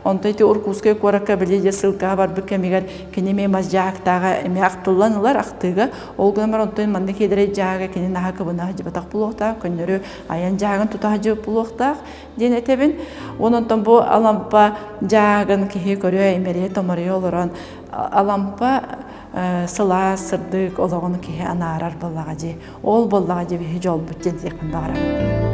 Онтон ити Уркуускай куоракка били дьэ ссылкаҕа барбыт кэмигэр кини эмиэ мас дьааһыктааҕа эмиэ ахтыллан ылар ахтыыга. Ол гынан баран онтон маннык киэдэрэй дьааһыга кини наһаа кыбына сылдьыбатах буолуохтаах, көннөрү айан дьааһыгын тута сылдьыбыт буолуохтаах диэн этэбин. Уонна онтон бу Алампа дьааһыгын киһи көрө, имэрийэ-томоруйа олорон Алампа сылаас, сырдык олоҕун киһи анаарар буоллаҕа дии. Ол буоллаҕа дии биһи дьолбут диэн диэхпин баҕарабын.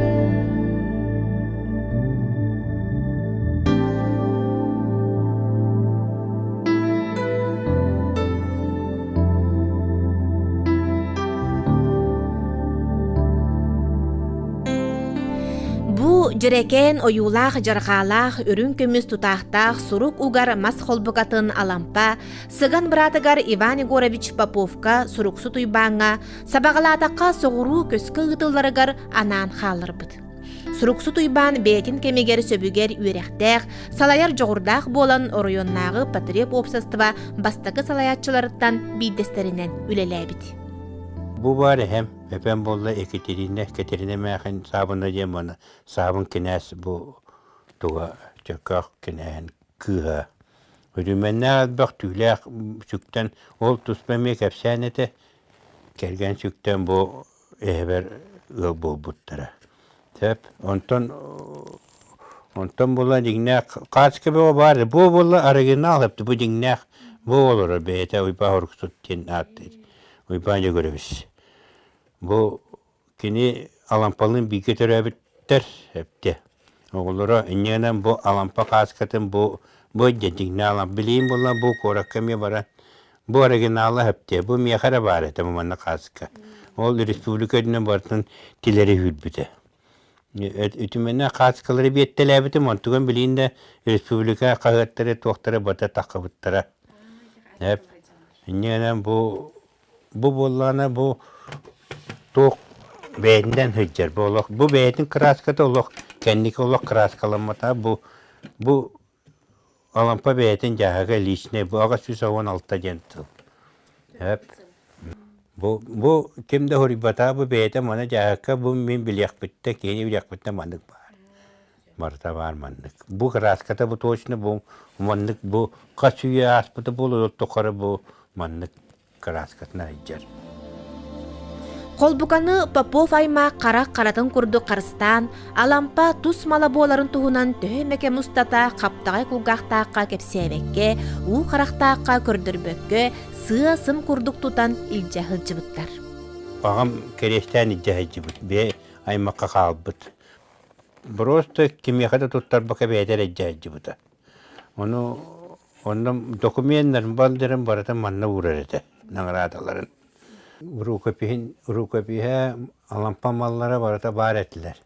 Бу дьэрэкээн ойуулаах дьарҕаалаах үрүҥ көмүс тутаахтаах сурук угар мас холбукатын Алампа Сыган быраатыгар Иван Егорович Поповка суруксут Уйбааҥҥа сабаҕалаатахха соҕуруу көскө ыытылларыгар анаан хаалларбыт. Суруксут Уйбаан бэйэтин кэмигэр сөбүгэр үөрэхтээх, салайар дьоҕурдаах буолан оройуоннааҕы потреб уопсастыба бастакы салайааччыларыттан биирдэстэринэн үлэлээбит. Бу баар эһэм, эпэм буолла Екатерина, Катерина эмээхин Саабына диэн маны Саабын кинээс бу туга Чөркөөх кинээһин кыыһа. Үтүмэннээх элбэх түүлээх сүктэн ол туспа эмиэ кэпсээн этэ. Кэргэн сүктэн бу эһэбэр ыал буолбуттара. Сөп. Онтон онтон була дьиҥнээх хаачыка бөҕө баар. Бу буолла оригинал эпти бу дьиҥнээх бу олорор бэйэтэ Уйбаан Хоруксут диэн ааттыыр. Уйбаан Дьөгүрүбүс. Бу Кини Алампалыын бииргэ төрөөбүттэр эбитэ. Оҕолоро инньэ бу Алампа кааскатын бу бу дьиҥнээх Алампа билигин буолла бу куоракка эмиэ баран бу оригинала эбитэ бу миэхэ эрэ баар этэ бу манна кааска. Ол республика үрдүнэн барытын тилэри үүрбүтэ. Үтүмэнэ кааскалары биэттэлээбитим онтуган билигин да республика хаһыаттары туохтара барыта таххыбыттара. Эп. Инньэ бу Бу буоллаҕына бу туох бэйэтинэн сылдьар бу олох бу бэйэтин кырааската олох кэнники олох кырааскаламмата бу бу Алампа бэйэтин дьааһыга личнэй бу 816 диэн тыл. Эп. Бу бу ким да суруйбатаҕа бу бэйэтэ маны дьааһыкка бу мин билиэхпиттэн киһини билиэхпиттэн маннык баар. Барыта баар маннык. Бу кырааската бу точно бу маннык бу хас үйэ ааспыта буолуо тухары бу маннык кырааскатын айдьар. Холбуканы Попов аймах харах харатын курдук харыстаан, Алампа тус мала буоларын туһунан төһө эмэ кэм устата хаптаҕай кулгаахтаахха кэпсээбэккэ, уу харахтаахха көрдөрбөккө, сыа-сым курдук тутан илдьэ сылдьыбыттар. Аҕам кэриэстээн илдьэ сылдьыбыт, бэйэ аймахха хаалбыт. Просто кимиэхэ да туттарбакка бэйэтэ эрэ илдьэ сылдьыбыта. Ону онно докумуоннарын балдарын барытын манна уурар этэ наҕараадаларын. Рукопиһин рукопиһа Алампа маллара барыта баар этилэр.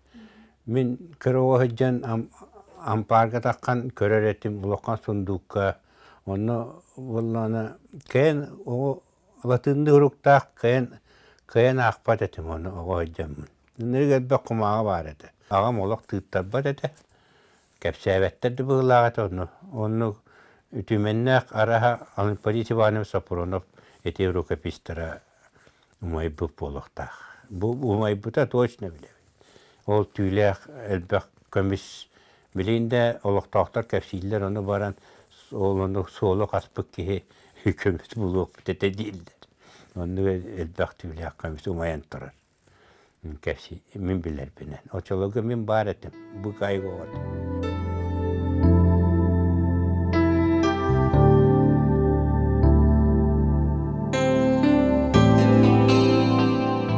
Мин кыра оҕо сылдьан ампаарга таххан көрөр этим улахан сундуукка. Онно буоллаҕына кээн оҕо латыынныы уруктаах кыайан кыайан аахпат этим ону оҕо сылдьаммын. Ынырык элбэх кумааҕы баар этэ. Аҕам олох тыыттарбат этэ. Кэпсээбэттэр да быһыылаах этэ ону. Оннук үтүмэннээх араһа Анатолий Иванович Сапронов ити рукопистара умайбыт буолуохтаах. Бу умайбыта точно билэбин. Ол түүлээх элбэх көмүс билигин да олохтоохтор кэпсииллэр ону баран ол ону суолу хаспыт киһи көмүс булуохпут этэ дииллэр. Оннук элбэх түүлээх көмүс умайан турар. Кэпсии мин билэрбинэн. Оччолорго мин баар этим. Бу кайга оҕотум.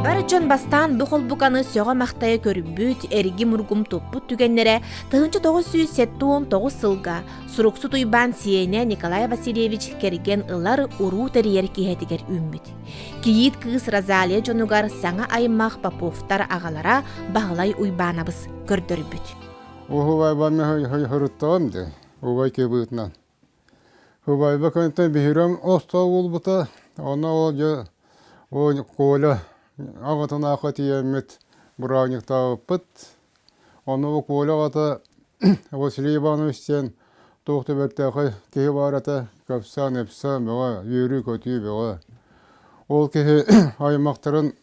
Бар дьон бастаан бу холбуканы сөҕө-махтайа көрбүт, эргим-ургум туппут түгэннэрэ 1979 сылга Суруксут Уйбаан сиэнэ Николай Васильевич кэргэн ылар уруу тэрийэр киэһэтигэр үүммүт. Кийиит кыыс Розалия дьонугар саҥа аймах Поповтар аҕалара Баһылай Уйбаанабыс көрдөрбүт. Уһубайбан хоруттаҕым дии, убай кыбыытынан. Убайба көнтөн биһирем остуол буолбута, онно ол дьэ ол Коля аҕатын аахха тиийэммит бырааһынньыктаабыппыт. Онно Коля аҕата Василий Иванович диэн туох да бэртээхэй киһи баар этэ, кэпсээн-ипсээн бөҕө, үөрүү-көтүү бөҕө. Ол киһи аймахтарын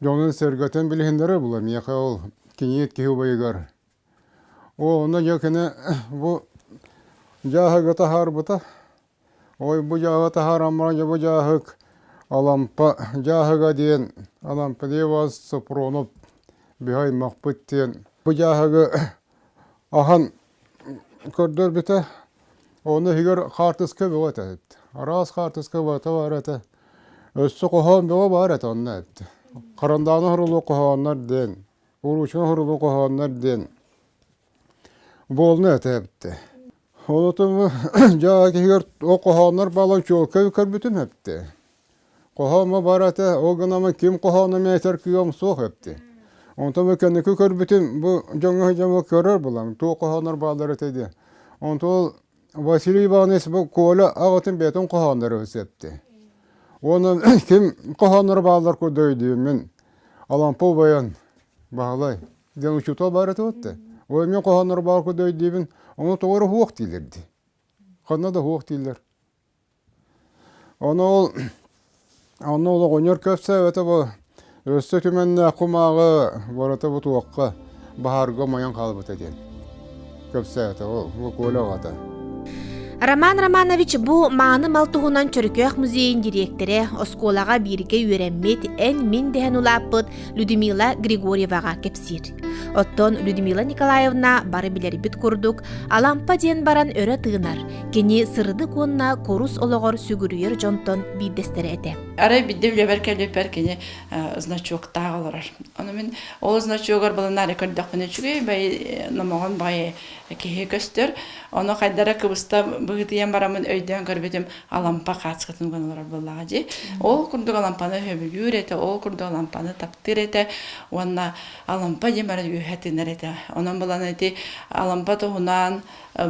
дьонун-сэргэтин билиһиннэрэр була миэхэ ол киниит киһи убайыгар. Ол онно дьэ кини бу дьааһыгы таһаарбыта. Ой, бу дьааһы таһааран баран, дьэ бу дьааһык Алампа дьааһыга диэн, Алампа Иван Сопронов биһи аймахпыт диэн. Бу дьааһыгы аһан көрдөрбүтэ. Ону иһигэр хаартыска бөҕө этэ эбит. Араас хаартыска барыта баар этэ. Өссө хоһоон бөҕө баар этэ онно эбит. Харандааны хоруулуу хоһооннор диэн, уруучуна хоруулуу хоһооннор диэн буолну этэ эбит. Онотон дьаа киһигэр ол хоһооннор баалан чуолкай көрбүтүм эбит. Хоһоомо бар этэ, ол гынан ким хоһоону мээтэр кыам суох эбит. Онтон кэнники көрбүтүм, бу дьоҥҥо дьоҥҥо көрөр булам, туох хоһооннор бааллар этэ диэн. Онтон ол Василий Иванович бу Коля аҕатын бэйэтин хоһоонноро эпти. Уонна ким хоһоонноро бааллар курдук өйдүүммүн. Алампа убайан Баһылай диэн учуутал баар этэ уотта. Ой мен хоһоонноро баар курдук өйдүүбүн. Ону тоҕо эрэ уһуох дииллэр дии. Ханна да уһуох дииллэр. Ону ол онно ол оҕонньор кэпсээбэтэ бу өссө түмэннээх кумааҕы барыта бу туохха баһаарга умайан хаалбыта диэн кэпсээтэ ол бу Коля аҕата. Роман Романович бу мааны мал туһунан Чөркөөх музейын дириэктэрэ, оскуолаҕа бииргэ үөрэммит, эн-мин дэһэн улааппыт Людмила Григорьеваҕа кэпсиир. Оттон Людмила Николаевна бары билэрбит курдук, Алампа диэн баран өрө тыынар, Кини сырдык уонна курус олоҕор сүгүрүйэр дьонтон биирдэстэрэ этэ. Арай биирдэ үлэбэр кэлбиппэр кини значоктаах олорор. Ону мин ол значогар баланаары көрдөхпүнэ үчүгэй бай номоҕон баҕайы киһи көстөр. Ону хайдара кыбыста быһыытыйан бараммын өйдөөн көрбүтүм Алампа хаацкатын уган олорор буоллаҕа дии. Ол курдук Алампаны сөбүлүүр этэ, ол курдук Алампаны таптыыр этэ уонна Алампа диэн баран үөһэ тыынар этэ. Онон булан ити Алампа туһунан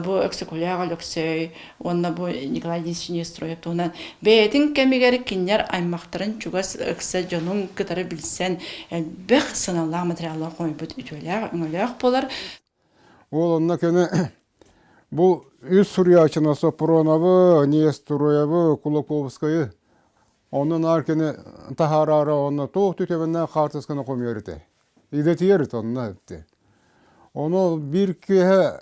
бу Өксөкүлээх Өлөксөй уонна бу Николай Денисович Нестроев туһунан бэйэтин кэмигэр кинилэр аймахтарын чугас ыкса дьонун кытары билсэн элбэх сыаналаах материаллар хомуйбут үтүөлээх өҥөлөөх буолар. Ол онно кини бу үс суруйааччыны Сопроновы, Нестроевы, Кулаковскайы онно наар кини таһаараары онно туох түтэбиннээх хаартысканы хомуйар этэ. Идэтийэр онно эбитэ. Ону биир киэһэ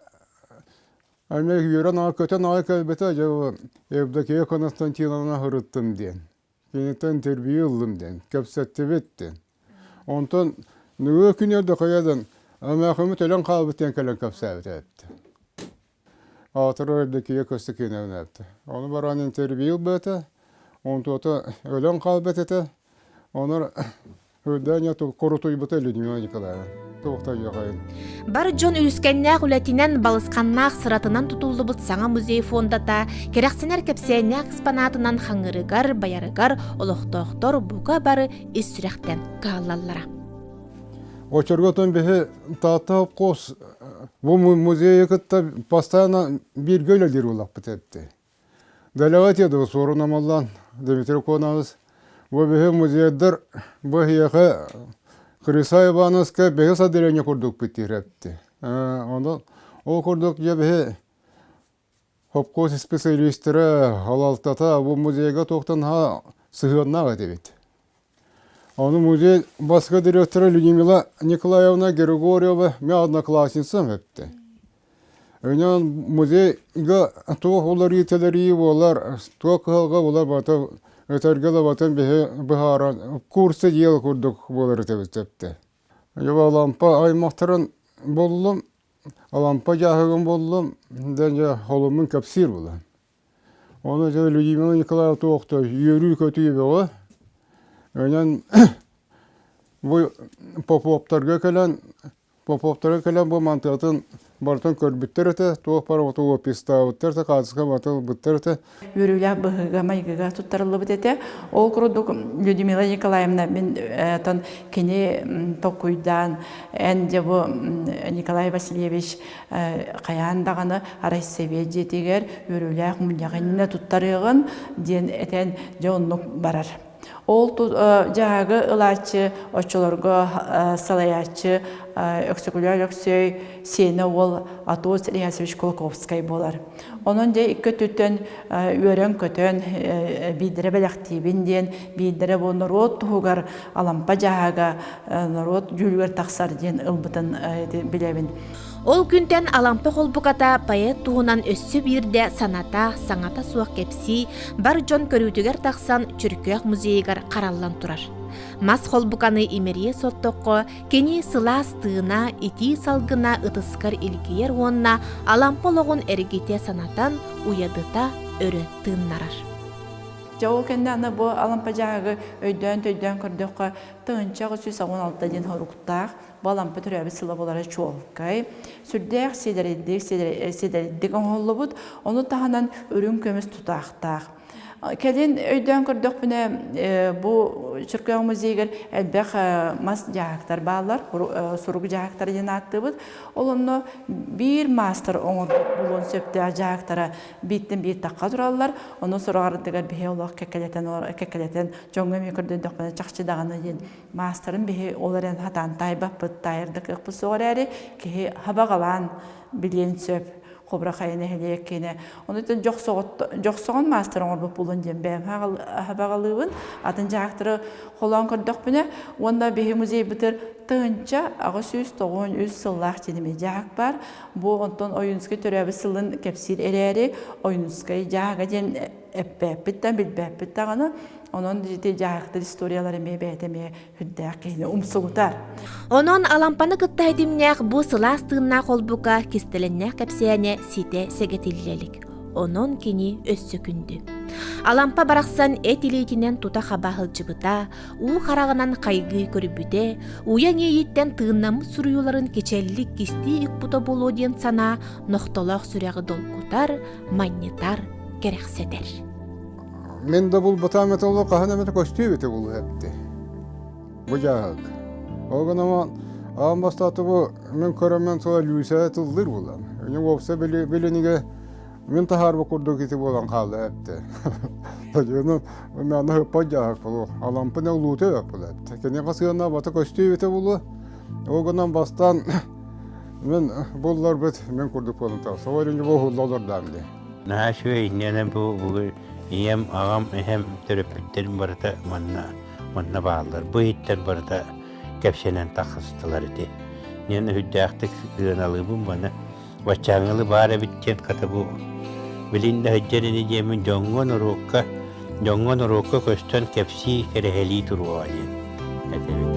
эмиэ үөрэн аҕай көтөн аҕай кэлбитэ, дьэ Евдокия Константиновна сырыттым диэн. Киниттэн интервью ыллым диэн, кэпсэттибит диэн. Онтон нөҥүө күн Евдокиядан эмээхиммит өлөн хаалбыт диэн кэлэн кэпсээбитэ эбит. Аатырар Евдокия Константиновна эбит. Ону баран интервью ылбыта, онтуота өлөн хаалбыт этэ. Онор Үрдээн курутуйбута Людмила Николаевна. Туохтайыаҕайын. Бар дьон үлүскэннээх үлэтинэн, балысханнаах сыратынан тутуллубут саҥа музей фондата кэрэхсэнэр кэпсээннээх экспонатынан хаҥырыгар, байарыгар олохтоохтор бука бары ис сүрэхтэн кыһаллаллара. Очорготон биһи Таатта хопкуос бу музейы кытта постоянно бииргэ үлэлиир улаппыт этти. Дэлэҕэ этиэ суорун омоллоон Дмитрий Конович бу биһи музейдар бу эһиэхэ Крыса Ивановская бэһис отделение курдукпут диир Ону ол курдук дьэ биһи хопкуос специалистара халалтата бу музейга туохтан сыһыаннаах этибит. Ону музей баска директора Людмила Николаевна Григорьева мин одноклассницам эпти. Өнөн музейга туох уларыы-тэлэрии буолар, туох кыһалҕа буолар бата өтөргө да батан биһи быһааран курсы дьиэл курдук буолар этибит эпти. Алампа аймахтарын буллум, Алампа дьааһыгын буллум, дьэ холуммун кэпсиир буолан. Ону дьэ Людмила Николаевна туохта үөрүү-көтүү бөҕө. Өнөн бу Поповтарга кэлэн Поповтарга кэлэн бу мантыатын барытын көрбүттэр этэ, туох бары опистаабыттар этэ, хаартыска барытын ылбыттар этэ. Үөрүүлээх быһыыга-майгыга туттарыллыбыт этэ. Ол курдук Людмила Николаевна мин тон кини толкуйдаан эн дьэ бу Николай Васильевич хайаан даҕаны Арайсэбиэ дьиэтигэр үөрүүлээх мунньах иннинэ туттарыаҕын диэн этэн дьэ оннук барар. Ол дьаһагы ылааччы оччолорго салайааччы Өксөкүлээх Өлөксөй сиэнэ уол Атос Ильясович Кулаковскай буолар. Онон дьэ икки өттүттэн үөрэн-көтөн биирдэрэ бэлэхтиибин диэн, биирдэрэ бу норуот туһугар Алампа дьаһага норуот дьүүлүгэр тахсар диэн ылбытын билэбин. Ол күнтэн Алампа холбуката поэт туһунан өссө биирдэ саната, саҥата суох кэпсии, бар дьон көрүүтүгэр тахсан Чөркөөх музейыгар хараллан турар. Мас холбуканы имэрийэ соттоххо, кини сылаас тыына, итии салгына ытыскар илгийэр уонна Алампа олоҕун эргитэ санатан, уйадыта өрө тыыннарар. Дьэ ол кэннэ аны бу Алампа дьааһыгы өйдөөн-төйдөөн көрдөххө, 1816 диэн соруктаах Бу Алампа төрөөбүт сыла буолара чуолкай. Сүрдээх сиэдэрийдик, сиэдэрийдик оҥоһуллубут, ону таһынан үрүҥ көмүс тутаахтаах. Кэлин өйдөөн көрдөхпүнэ, бу Чөркөөх музейыгар элбэх мас дьааһыктар бааллар, сурук дьааһыктара диэн ааттыыбыт. Ол онно биир маастар оҥорбут буолуон сөптөөх дьааһыктара бииртэн биир тахха тураллар. Ону сорох ардыгар биһи олох кэккэлэтэн, кэккэлэтэн дьоҥҥо эмиэ көрдөрдөхпүнэ чахчы даҕаны диэн маастарын биһи ол эрэн хатаан таайбаппыт, таайар да кыахпыт суох эрээри, киһи хабаҕалаан билиэн сөп. Хобура хайа нэһилиэк киэнэ. Онон дьохсоҕон маастар оҥорбут буолуон диэн бэйэм хабаҕалыыбын. Атын дьаһахтары холоон көрдөхпүнэ, уонна биһи музейбытыр 1893 сыллаах диэн дьаһак бар. Бу онтон Ойуунскай төрөөбүт сылын кэпсиир эрээри, Ойуунскай дьаһага диэн эппэппит билбэппит даҕаны онон ити дьаһахтар историялар эмиэ бэйэтэ эмиэ үрдээх киһини умсугутар. Онон Алампаны кытта ситимнээх бу сылаас тыыннаах холбука кистэлэннээх кэпсээнэ ситэ сэгэтиллэ илик. Онон кини өссө күндү. Алампа барахсан эт илиитинэн тута хаба сылдьыбыта, уу хараҕынан хайгыы көрбүтэ, уйан иэйиттэн тыыннаммыт суруйууларын кичэллик кистии ыкпыта буолуо диэн санаа нохтолоох сүрэҕи долгутар, манньытар, кэрэхсэтэр. Мин да булбатаам этэ ол хаһан эмэтэ көстүү эбитэ буолуо эбитэ. Бу дьааһык. Ол гынан аан бастааты бу мин көрөммүн тула Люся тыллыр буолан. Үнү уопса билинигэ мин таһаарба курдук ити буолан хаалла эбитэ. Тажыны мен хыппа дьааһык болу. Алампын улуута эбит була эбитэ. Киниэхэ сыана бата көстүү эбитэ буолуо. Ол гынан бастаан Мин булларбыт мин курдук буолан тахса. Ол бу уһулла олордаам дии. Наһаа үчүгэй инньэнэн бу бүгүн ийэм, аҕам, эһэм төрөппүттэрим барыта манна манна бааллар. Бу иһиттэр барыта кэпсэнэн таххыстылар ити. Диэн үрдээхтик сыаналыыбын маны. Баччааҥҥылы баар эбит диэн хата бу билин да сылдьар ини диэммин дьоҥҥо норуокка дьоҥҥо норуокка көстөн кэпсии кэрэһэлии туруоҕа диэн этэбин.